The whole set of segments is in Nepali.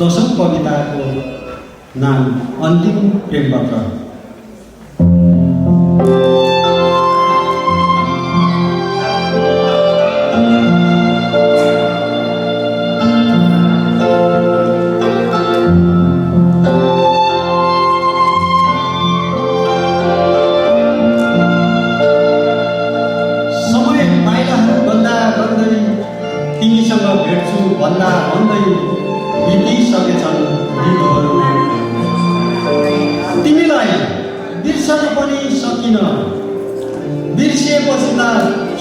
10औं कविताको नाम अन्तिम प्रेमपत्र। समय पाइलाहरू बन्दा बन्दै तिमीसँग भेट्छु भन्दा भन्दै बितिसकेछन् दिनहरू। तिमीलाई बिर्सन पनि सकिन, बिर्सिएपछि त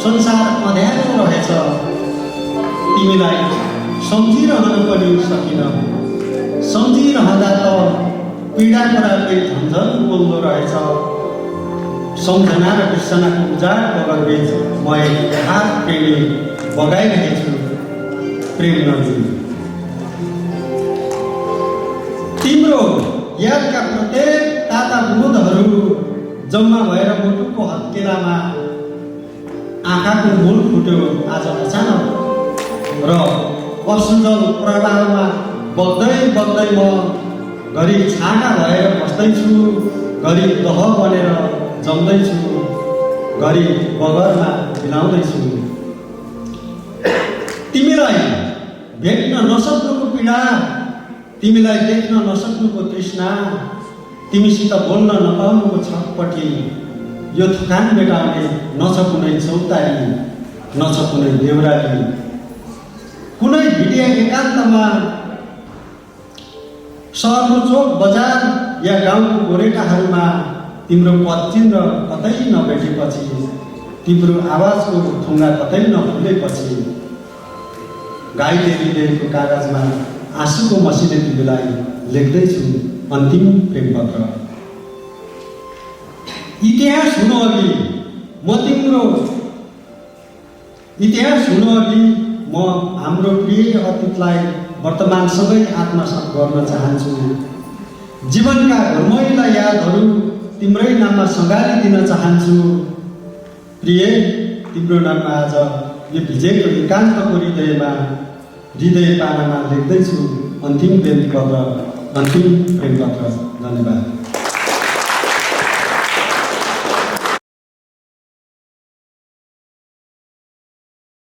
संसार अँध्यारो रहेछ। तिमीलाई सम्झिरहन पनि सकिन, सम्झिरहँदा त पीडाको रातै झन्झन बोल्दो रहेछ। सम्झना र बिर्सनाको उजाड बगरबीच म एक हात प्रेमी बगाइरहेछु प्रेम नदी। तिम्रो यादका प्रत्येक ताता बुँदहरू जम्मा भएर मुटुको हत्केलामा आँखाको मूल फुट्यो आज अचानक र असुजल प्रवाहमा बग्दै बग्दै म घरि छाँगा भएर बस्दैछु, घरि दह बनेर जम्दैछु, घरि बगरमा मिलाउँदैछु। तिमीलाई भेट्न नसक्नुको पीडा, तिमीलाई देख्न नसक्नुको तृष्णा, तिमीसित बोल्न नपाउनुको छटपटी, यो थकान मेटाउने नछ कुनै चौतारी, नछ कुनै देउराली। कुनै भिडिया एकान्तमा सहरको चोक बजार या गाउँको गोरेटाहरूमा तिम्रो पदचिन्ह कतै नभेटेपछि, तिम्रो आवाजको थुङ्गा कतै नफुलेपछि, घाइते हृदयको कागजमा आँसुको मसिले तिमीलाई लेख्दैछु अन्तिम प्रेमपत्र। इतिहास हुनु अघि म तिम्रो इतिहास हुनु अघि म हाम्रो प्रिय अतीतलाई वर्तमानसँगै आत्मसात गर्न चाहन्छु। जीवनका घरमैला यादहरू तिम्रै नाममा सङ्गालिदिन चाहन्छु। प्रिय, तिम्रो नाममा आज यो भिजेको एकान्तको हृदय पानामा लेख्दैछु अन्तिम प्रेमपत्र। धन्यवाद।